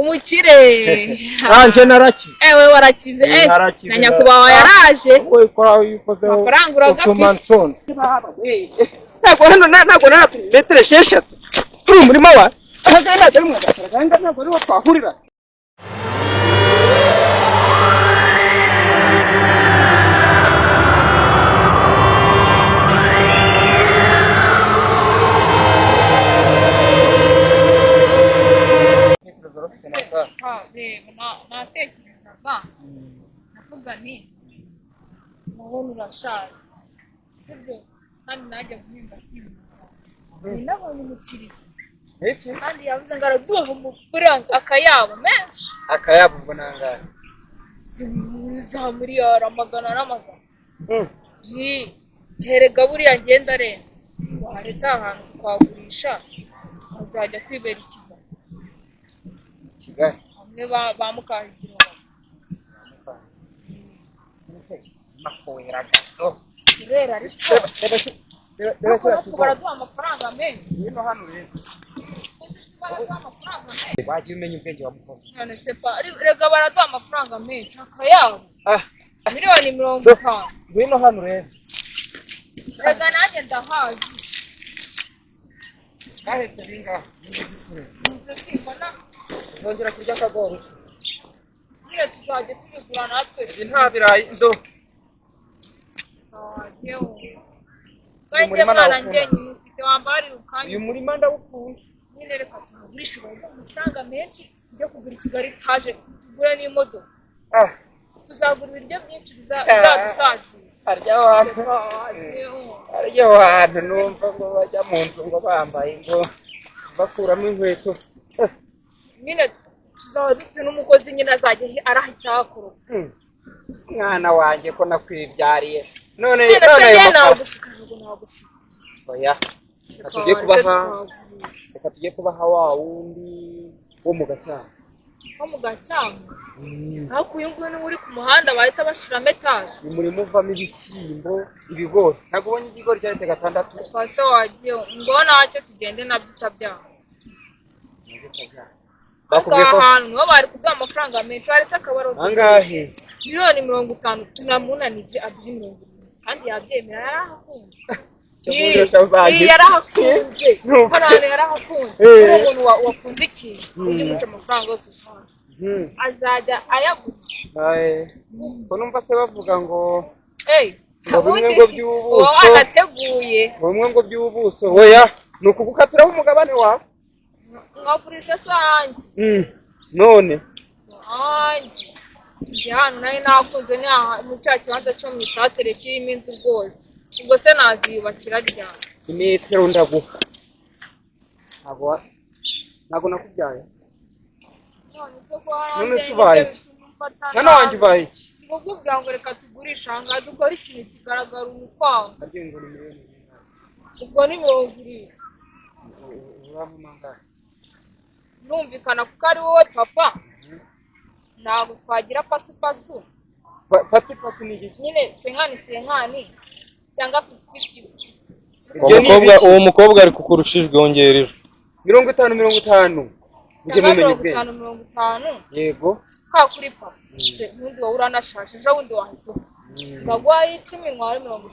Umukire. Nanje narakize. Ewe warakize. Narakize. Na nyakubahwa yaraje. Wowe ukora uyikozeho. Amafaranga uragafite. Utuma nsonza. Ntabwo hano ntabwo narapimye metero 6 turi umurima wa aha ngaha, ntabwo ari mu Gatsata, aha ngaha ntabwo ariho twahurira. Reba, natekerezaga ndavuga nti ndabona urashaje, sibyo? Kandi najya guhinga simba nabonye umukiriya. Iki? Kandi yavuze ngo araduha amafaranga akayabo menshi. Akayabo ubwo nangahe? Za miliyari amagana n'amagana. Kerega buriya ngenda arenze, waretse ahantu twagurisha tukazajya kwibera i Kigali. Kigali? Hamwe ba Mukahigiro. Makuwera gato. Kubera ariko ariko baraduha amafaranga menshi. Ngwino hano rero. Baraduha amafaranga menshi. Wajya umenya ubwenge wa mukobwa. None se pa, rega baraduha amafaranga menshi akayabo. 50 miliyoni. Ngwino hano rero. Rega nanjye ndahazi. Kahetse bingahe? Nze simbona. Uzongera kurya akagori? Buriya tuzajya tubigura natwe. Ibi nta birayi ndo. Yewe. Kandi Murima mwana nawukunda. njye nyine ufite wambarira ukanya. Uyu murima ndawukunda. Nyine reka tugurishe baduhe amafaranga menshi, tujye kugura i Kigali taje, tugure n'imodoka. Tuzagura ibiryo byinshi bizadusazira. Harya hantu, harya hantu numva ngo bajya mu nzu ngo bambaye, ngo bakuramo inkweto. Nyine tuzaba dufite n'umukozi, nyine azajya arahita ahakoropa. Mwana wanjye, ko nakwibyariye none None se none ayo njye mafaranga nagushika, ntabwo nagushika. Oya, reka tujye kubaha, reka tujye kubaha wa wundi wo mu Gacyamo. Nko mu Gacyamo? Ariko uyu nguyu niwe uri ku muhanda bahita bashiramo etaje. Ni umurima uvamo ibishyimbo, ibigori. Ntabwo ubonye ikigori cyaretse gatandatu? Pase wagiye ngo ntacyo, tugende nabyo utabyanga. Ariko Bakubwiye aha ko hantu niho bari kuduha amafaranga menshi, waretse akabaro. Angahe? 50 miliyoni, tunamunanize aduhe 70 kandi yabyemera, yarahakunze. Cyo Iyi yarahakunze. Hano hantu yarahakunze. Uriya umuntu wakunze ikintu, ujye umuca amafaranga yose ushaka, azajya ayagura. Ko numva se bavuga ngo ngo bimwe ubundi ngo by'ubuso. Uba wanateguye. Bimwe ngo by'ubuso. Oya, ni ukugukatiraho umugabane wawe. Nkagurisha se ahanjye? None Ahanjye njye hano nari nakunze ni aha mu cya kibanza cyo mu isatere kirimo inzu rwose. Ubwo se naziyubakira ryari? Imetero ndaguha. Ntabwo nakubyaye? None se ko None hanjye se ubaye nibyo iki? bituma umfata Mwana wanjye, nabi. ubaye iki? Ngo kubwira ngo reka tugurishe aha ngaha dukore ikintu kigaragara urukwavu. Harya ngo ni miliyoni zingahe? Ubwo ni 70. Urampa angahe? Birumvikana kuko ari wowe papa, ntabwo twagira pasupasu. Pati pati ni igiki? Nyine senkani senkani cyangwa 50-50. Uwo Ibyo ni mukobwa, ibiki? uwo mukobwa ari kukurusha ijwi, wongera ijwi. 50 50, ujye Cyangwa mumenya mirongo ubwenge. itanu 50. Yego. Kwa kuri papa se ubundi wowe uranashaje, ejo bundi wahita upfa. Baguhaye 10, nkware 60,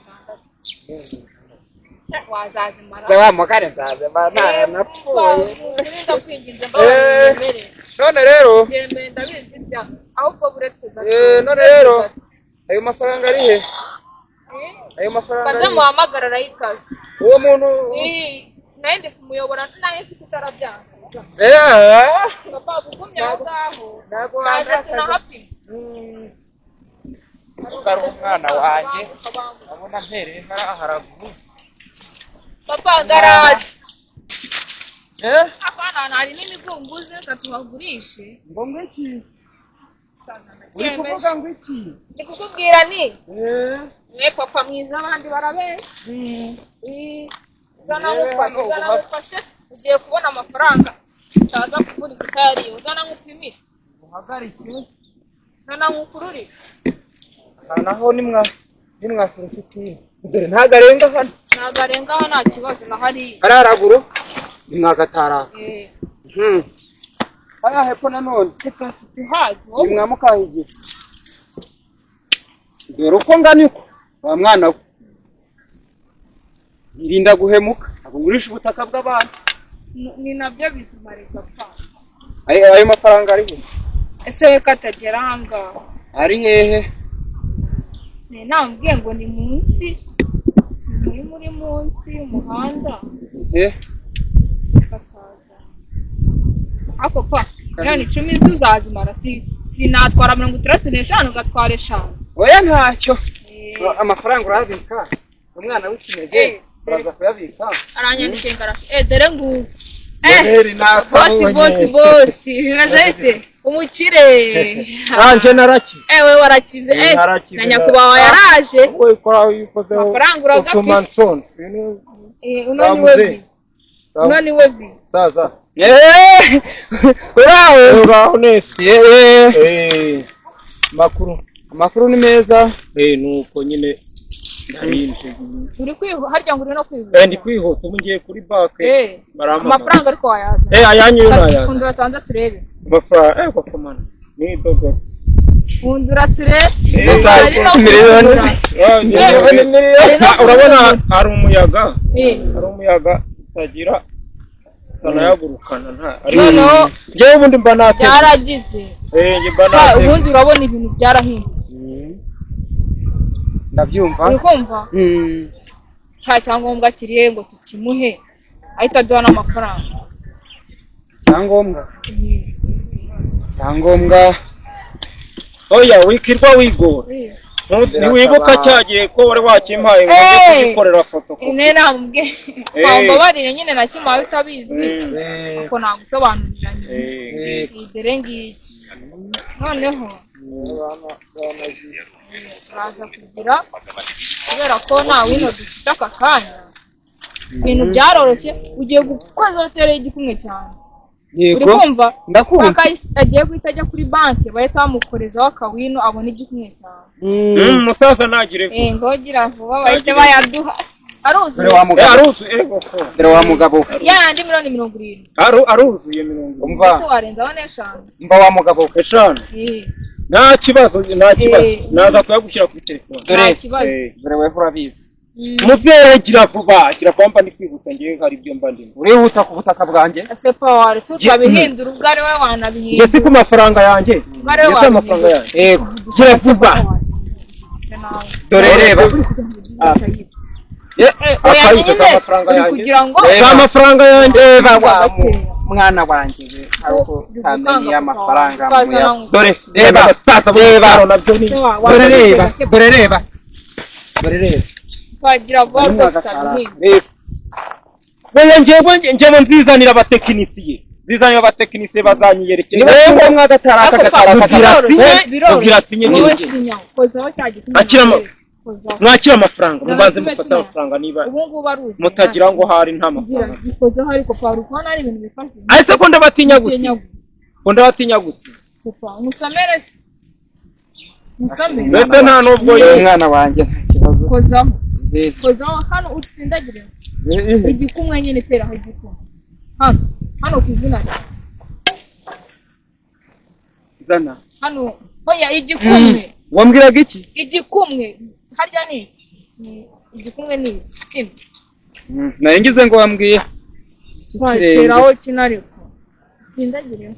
wazazimara. Wa mugare, nzazimara naranapfuye. Ndakwinginze, mbabarira, unyemerere. None rero Byemeye, ndabizi bya ahubwo buretse gato. None rero ayo mafaranga ari he? Ayo mafaranga Kaze ari he? muhamagara arayikaze. Uwo muntu? Nayo ndi kumuyobora, nayo nzi ko utarabyanga. Papa ugumye aho ngaho. Ntabwo Kaze wandakaza. tunahapima. Kuko ari umwana wanjye, ndabona mpereye hariya haraguru. Papa, garaje. Eh? Apana, hari n'imigunguzi, reka tuhagurishe. Ngo ngwiki? Saza, Uri kuvuga ndacyemeje. ngo iki? Ndi kukubwira ni mwe papa mwiza, abandi barabeshya. Uzana Yewe, ngufashe, hano uzana ubu ngufashe, ugiye kubona amafaranga utaza kuvunika utayariye. Uzana ngupimire. Uhagarike. Uzana ngukururire. Aha naho nimwa nimwasura ufite dore ntabwo arenga hano. Ntabwo arenga aho, nta kibazo na hariya. Hariya haraguru ni mwagatara. Hariya hepfo nanone. Se pasi tuhazi Ni wowe? mwa Mukahigira. Dore uko ngana uko wa mwana we, irinda guhemuka, ntabwo ngurisha ubutaka bw'abantu. Ni nabyo bizima reka pa. Ayo mafaranga ari he? Ese we katagera ahangaha? Ari hehe? Ni namubwiye ngo ni munsi, ni muri munsi y'umuhanda. Eh. Kataza ako pa, miliyoni 10 zo uzazimara, sinatwara 65 ugatwara 5. Oya, ntacyo. Eh. Amafaranga urayabika, umwana w'ikinege. Eh. Uraza kuyabika. Aranyandikiye ngo eh, dore ngubu, eh. Noheli Bosi. nakabonye. Bosi, bosi, bimeze bite, umukire? Nanje narakize. Eh, we warakize, eh. Narakize. Na nyakubahwa yaraje. Wowe ukora iyo ukozeho Amafaranga uragafite. utuma nsonza. Uyu ni Eh, uno ni we bi, uno ni we bi. Saza. Eh, uraho? Uraho neza. Eh. Eh, makuru? Amakuru ni meza. Eh, nuko nyine narinje. Uri kwihuta harya, ngo uri no kwihuta? Eh, ndi kwihuta, ubu ngiye kuri banke. Eh. Barampamagara. Amafaranga ariko wayaza? Eh, ayanyu yo nayaza. Fundura tubanza turebe. Amafaranga, eh, bakomana. Ni dogo. Fundura turebe. Eh, Ari no miliyoni. kufundura. Eh, Miliyoni, miliyoni. Ari no Urabona kufundura. hari umuyaga. Eh. Hari umuyaga utagira utanayagurukana nta. Noneho Njyewe ubundi mba nateze. byaragize. Eh, njye mba Ha, nateze. ubundi urabona ibintu byarahindutse. Ndabyumva. Uri kumva? Mm. Cya cyangombwa kirihe ngo tukimuhe ahita aduha n'amafaranga? Cyangombwa, cyangombwa. Oya, wikirwa wigora. Eh. Ntiwibuka cya gihe ko wari wakimpaye ngo njye Eh. kugikorera fotokopi? Ne namubwiye Eh. wambabarire nyine nakimuhaye utabizi. Mm. Eh, Ko nagusobanurira nyine. Eh, eh, Dore ngiki, noneho turaza kugira, kubera ko nta wino dufite aka kanya, ibintu byaroroshye, ugiye gukoza hoteli y'igikumwe cyane, uri Yego. kumva? Ndakumva. Paka agiye guhita ajya kuri banki, bahita bamukorezaho akawino, abona igikumwe cyane. Musaza ntagire vuba. Eh, ngo gira vuba bahite bayaduha, aruzuye. Dore wa Eh, mugabo. aruzuye, ego ko. Dore wa mugabo. Ya yandi miliyoni 70. Aruzuye 70. Umva. Ese warenzaho n'5? Umva wa mugabo. 5. Eh, Nta kibazo, nta kibazo. Eh. Naza kuyagushyira kuri telefone. nta Dore. kibazo. Eh. Dore weho urabizi. Muzehe, gira vuba, gira vuba, mba ndi kwihuta, ngewe hari ibyo mba ndimo. Urihuta ku butaka bwanjye. Ese pa, waretse utabihindura, ubwo ari we Njye si wanabihindura? ku mafaranga yanjye. Ubwo ari we Njye si amafaranga wabihindura. yanjye. Yego. Gira vuba. Dore reba. Ah. Eh, Oya Akayito nyine k'amafaranga uri yanjye. kugira ngo Si amafaranga yanjye. Reba wa Gakeya. mwana wanjye we, ntabwo utamenye amafaranga Ukaza muya. ngo- Dore reba. Abasaza bo mu Reba. cyaro nabyo ni. Dore reba. Dore reba. Dore reba. Twagira vuba rwose utabihindura. Reba. Oya, njyewe nzizanira abatekinisiye. Nzizanira abatekinisiye bazanyiyerekera. Niba ngombwa agataraka Ariko pa, agataraka. Kugira biroroshye, sinye, biroroshye. kugira sinye Wowe njye. sinya, kozaho cya gikumwe. Akira Kozaho. Mwakira amafaranga, mubanze Tube mufate tunaya. amafaranga niba Ubu ngubu aruzuye. mutagira ngo hari nta Kugira mafaranga. gikozeho, ariko pa, uri kubona ari ibintu bifashe. Ese ko ndabatinya gusa? Sinya. Ko ndabatinya gusa? Papa, musomere se. Musomere. Mbese nta nubwo Dore umwana wanjye, nta kibazo. Kozaho. Reba. Kozaho hano utsindagire. Eh, Igikumwe nyine, teraho igikumwe. Hano. Hano ku izina ryawe. Zana. Hano. Oya, igikumwe. Wambwiraga iki? Igikumwe. Harya ni iki? Ni igikumwe, ni iki? Kino. Nayo ngize ngo wambwiye. Teraho kino ariko. Utsindagireho.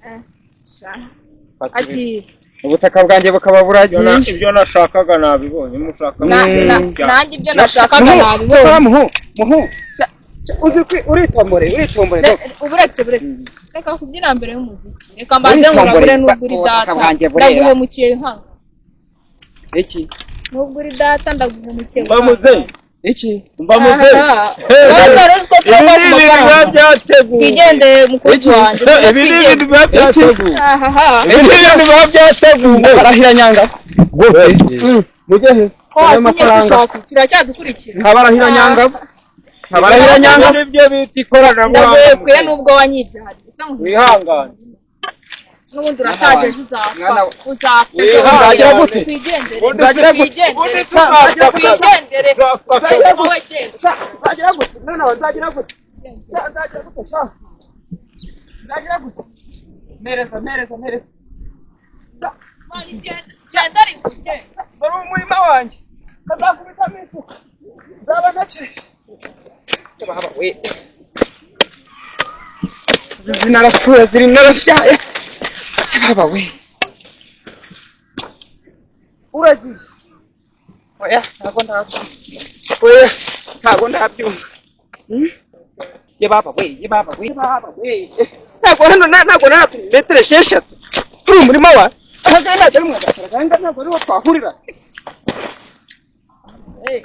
Eh, sha. Akira. Ubutaka bwanjye bukaba Ibyo buragiye. ibyo nashakaga nabibonye, mushaka. Nanjye ibyo nashakaga nabibonye. Muhu, muhu. Uzi ko uritombore, uritombore. Uburetse, buretse, reka kubyina mbere y'umuziki, reka mbanze nkuragure n'ubwo uri Ubutaka data. bwanjye burera. Ndaguhemukiye hano. Iki? Nubwo uri data, ndaguhemukiye. Mbamuze. Iki? Mbamuze. Wowe uzi ko Ibi turava ni ku ibintu biba mafaranga. byateguwe. Twigendeye, mukunzi wanjye. Ibi ni ibintu biba byateguwe. Ahaha. Ibi ni ibintu biba byateguwe. Barahira nyanga. Mujye he? Ko wasinye dushaka kiracyadukurikira. Nkabarahira nyanga. Nkabarahira nyanga. Ibi nibyo bita ikoranabuhanga. Ndaguhekuye nubwo wanyibyariye. Ese Wihangane. N'ubundi urashaje, ejo uzapfa. Mwana wa- Uzapfa. Uzagira gute? Twigendere. Uzagira gute? Twigendere. Uzagira gute? Twigendere. Uzagira Wowe genda. Nzagira gute? Mwana wawe nzagira gute? Nzagira gute? Nzagira gute? Mereza, mereza, mereza. Mani, genda, genda ariko genda. Dore umurima wanjye. Kazakubitamo isuka. Nzaba ntakiri. Baba we. Izi narapfuye, ziri narabyaye. Baba we. Uragiye. Oya, ntabwo ndabyumva. Oya, ntabwo ndabyumva. Hmm? Ye baba we, ye baba we, ye baba we. Ntabwo hano ntabwo narapimye metero 6 turi umurima wa. Aha ngaha ntabwo ari mu Gatara, aha ngaha ntabwo ariho twahurira. Hey.